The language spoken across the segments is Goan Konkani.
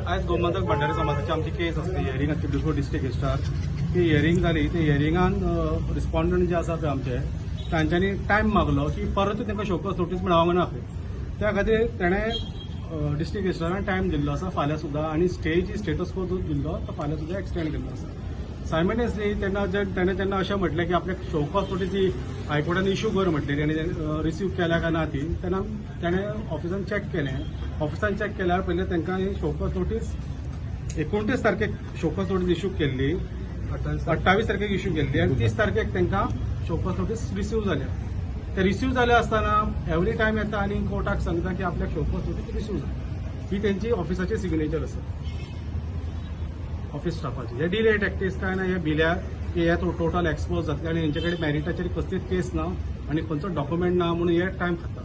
आयज गोमंतक भांडारी समाजाची आमची केस आसली, हियरींग आसली बिफोर डिस्ट्रिक्ट रजिस्ट्रार. ती हियरींग जाली. ते हियरिंगान रिस्पॉन्डंट जे आसा पळय आमचे, तांच्यांनी टायम मागलो की परत तांकां शोकॉज नोटीस मेळोंक ना पळय. त्या खातीर तेणें डिस्ट्रिक्ट रजिस्ट्रारान टायम दिल्लो आसा फाल्यां सुद्दां आनी स्टे जी स्टेटस को जो दिल्लो तो फाल्यां सुद्दां एक्सटेंड केल्लो आसा. सायमल्टेनियसली तेन्ना जे तेणें तेन्ना अशें म्हटलें की आपल्याक शोकॉज नोटीस ही हायकोर्टान इशू कर म्हटलेली आनी रिसीव केल्या काय ना ती. तेन्ना तेणें ऑफिसान चॅक केलें. ऑफिसान चॅक केल्यार पयलें तांकां ही शोकॉज नोटीस 29 तारखेक शोकॉज नोटीस इशू केल्ली, 28 तारखेक इशू केल्ली आनी 30 तारखेक तांकां शोकॉज नोटीस रिसीव जाल्या. ते रिसीव जाले आसतना एवरी टायम येता आनी कोर्टाक सांगता की आपल्याक शोकॉज नोटीस रिसीव जाली. ही तेंची ऑफिसाची सिग्नेचर आसा, ऑफिस स्टाफाची. हे डिले टॅक्टिक्स काय ना, हे भिल्या की हे टोटल एक्सपोज जातले आनी हेंचे कडेन मॅरिटाचेर कसलीच केस ना आनी खंयचो डॉक्युमेंट ना म्हणून हे टायम खाता,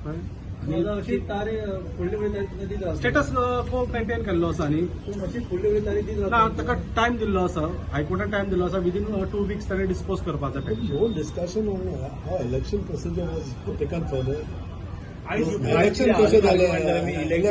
कळ्ळें? आनी अशी तारीख, फुडली फुडली तारीख दीत रावता. स्टेटस को मेंटेन केल्लो आसा न्ही. पूण अशी फुडली फुडली तारीख दीत ना. रावता. ताका टायम दिल्लो आसा, हायकोर्टान टायम दिल्लो आसा, विदीन 2 वीक्स ताणें डिस्पोज करपाचो. Whole discussion on how election procedure was taken further. Election कशें जालें?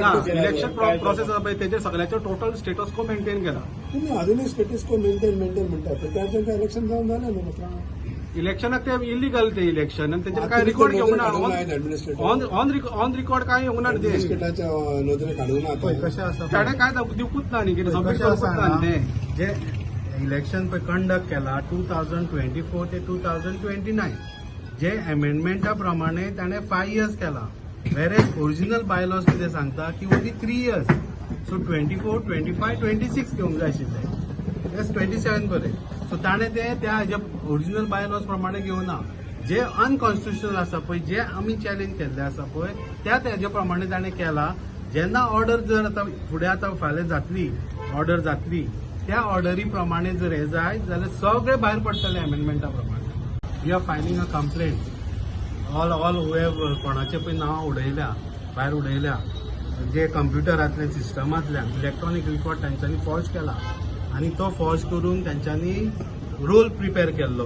ना, इलेक्शन प्रोसेस आसा पळय, तेजेर सगळ्याचो टोटल स्टेटस को मेंटेन केला. तुम्ही अजूनही स्टेटस को मेंटेन मेंटेन म्हणटा, तर तांकां इलेक्शन जावन जालें न्हू मात्र. इलेक्शनाक ते इलिगल ते इलेक्शन आनी तेजेर काय रिकॉर्ड घेवंक ना. ऑन ऑन ऑन रिकॉर्ड काय येवंक ना न्ही ते. ऍडमिनिस्ट्रेटराच्या नदरे काडूंक ना पळय आतां. कशें आसा, ताणें काय दिवकूच ना न्ही, कितें सबमीट कशें आसा करूंकूच ना न्ही हांगा, ते. जे इलेक्शन पळय कंडक्ट केला 2024 ते 2029, जे अमेंडमेंटा प्रमाणे ताणें 5 इयर्स केला, वेरेज ओरिजिनल बायलॉज कितें सांगता की ओनली 3 इयर्स. सो 24, 25, 26 घेवंक जाय आशिल्ले, येस, 27 पर्यंत. सो ताणें ते त्या हेज्या ओरिजिनल बायलॉज प्रमाणे घेवना. जे अनकॉन्स्टिट्युशनल आसा पळय, जे आमी चॅलेंज केल्ले आसा पळय, त्या तेजे प्रमाणे ताणें केला. जेन्ना ऑर्डर जर आतां फुडें आतां फाल्यां जातली, ऑर्डर जातली, त्या ऑर्डरी प्रमाणे जर हे जाय जाल्यार सगळे भायर पडटले अमेंडमेंटा प्रमाणे. We are filing a complaint, all who have कोणाचे पळय नांवां उडयल्या, भायर उडयल्या, जे कंप्युटरांतल्यान, सिस्टमांतल्यान इलेक्ट्रॉनीक रिकॉर्ड तांच्यांनी फॉर्ज केला आनी तो फॉर्ज करून तांच्यांनी रोल प्रिपेर केल्लो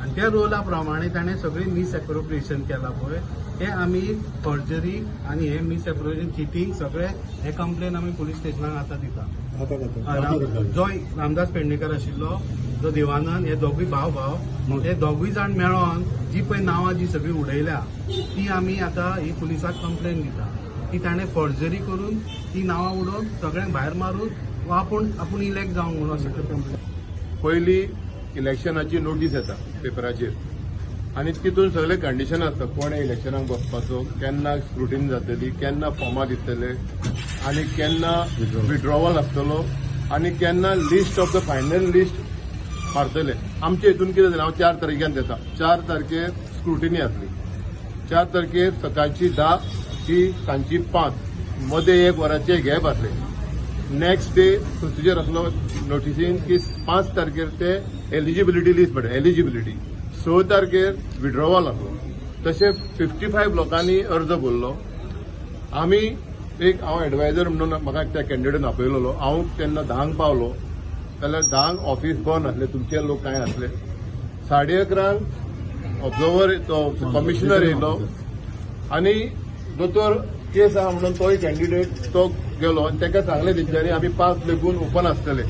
आनी त्या रोला प्रमाणे ताणें सगळी मिसएप्रोप्रिएशन केला पळय, ते आमी फॉर्जरी आनी हे मिसएप्रोप्रिएशन, चिटींग, सगळे हे कंप्लेन आमी पुलीस स्टेशनाक आतां दिता. आतां करता. जो रामदास पेडणेकर आशिल्लो, जो देवानंद, हे दोगूय भाव भाव, हे दोगूय जाण मेळोन जी पळय नांवां जी सगळी उडयल्या, ती आमी आतां ही पुलिसाक कंप्लेन दिता की ताणें फॉर्जरी करून ती नांवां उडोवन सगळ्यांक भायर मारून वा आपूण आपूण इलेक्ट जावंक म्हणून अशें कंप्लेन. पयली इलेक्शनाची नोटीस येता पेपराचेर आनी तितून सगळे कंडिशन आसता, कोणे इलेक्शनाक बसपाचो, केन्ना स्क्रुटिनी जातली, केन्ना फॉर्मां दितले आनी केन्ना विड्रॉवल आसतलो आनी केन्ना list of the final list मारतले. आमचे हितून कितें जालें, हांव 4 तारखेन येता. 4 तारखेर स्क्रुटिनी आसली. 4 तारखेर सकाळची 10 ती सांजची 5 मदें एक वराचे गॅप आसले. नेक्स्ट डे प्रोसिजर आसलो नोटिसीन की 5 तारखेर ते एलिजिबिलिटी लिस्ट पडटा, एलिजिबिलिटी. 6 तारखेर विड्रॉवल आसलो. तशें 55 लोकांनी अर्ज भरलो. आमी एक, हांव एडवायजर म्हणून म्हाका त्या कॅन्डिडेटान आपयलेलो. हांव तेन्ना 10क पावलो जाल्यार 10क ऑफिस बंद आसलें, तुमचे लोक कांय आसले. 11:30 ऑब्जर्वर, तो कमिशनर येयलो आनी दोतोर केस आहा म्हणून तोय कॅन्डिडेट तो गेलो आनी ताका सांगलें तेंच्यांनी, आमी 5 लेगून ओपन आसतले.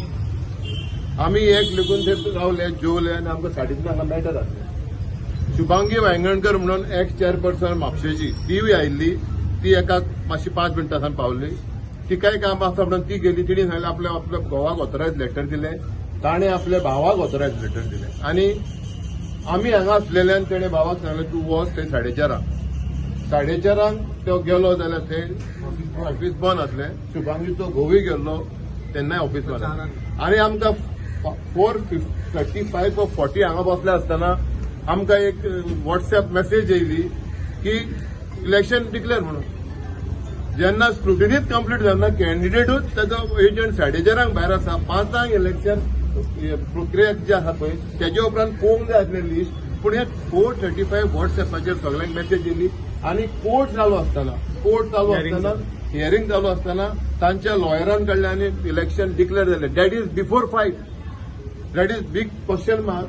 आमी 1 लेगून ते रावले, जेवले आनी आमकां 3:30 हांगा मॅटर आसलें. शुभांगी वायंगणकर म्हणून एक्स चेअरपर्सन म्हापशेची, तीवूय आयिल्ली. ती एका मातशी 5 मिनटां सावन पावली. तिकाय काम आसा म्हणून ती गेली. तिणी सांगलें, आपल्या आपल्या घोवाक ऑथोरायज लेटर दिलें, ताणें आपल्या भावाक ऑथोरायज लेटर दिलें आनी आमी हांगा आसलेल्यान तेणें भावाक सांगलें, तूं वच थंय 4:30. 4:30 तो गेलो जाल्यार थंय ऑफिस बंद आसलें. शुभांगीचो घोवूय गेल्लो, तेन्नाय ऑफिस बंद आसलें. आनी आमकां 4:35, 40 हांगा बसले आसतना आमकां एक वॉट्सएप मेसेज येयली की इलेक्शन डिक्लेअर म्हणून. जेन्ना स्क्रुटिनीच कंप्लीट जाना, कॅन्डिडेटूच ताजो एजंट 4:30 भायर आसा, 5 इलेक्शन प्रक्रिया जी आसा पळय, तेजे उपरांत पळोवंक जाय आसलें लिस्ट. पूण हे 4:35 वॉट्सएपाचेर सगळ्यांक मेसेज येयली आनी कोर्ट चालू आसतना, हियरींग चालू आसतना तांच्या लॉयरान कडल्यान इलेक्शन डिक्लेअर जालें. That is before 5. That is big question mark.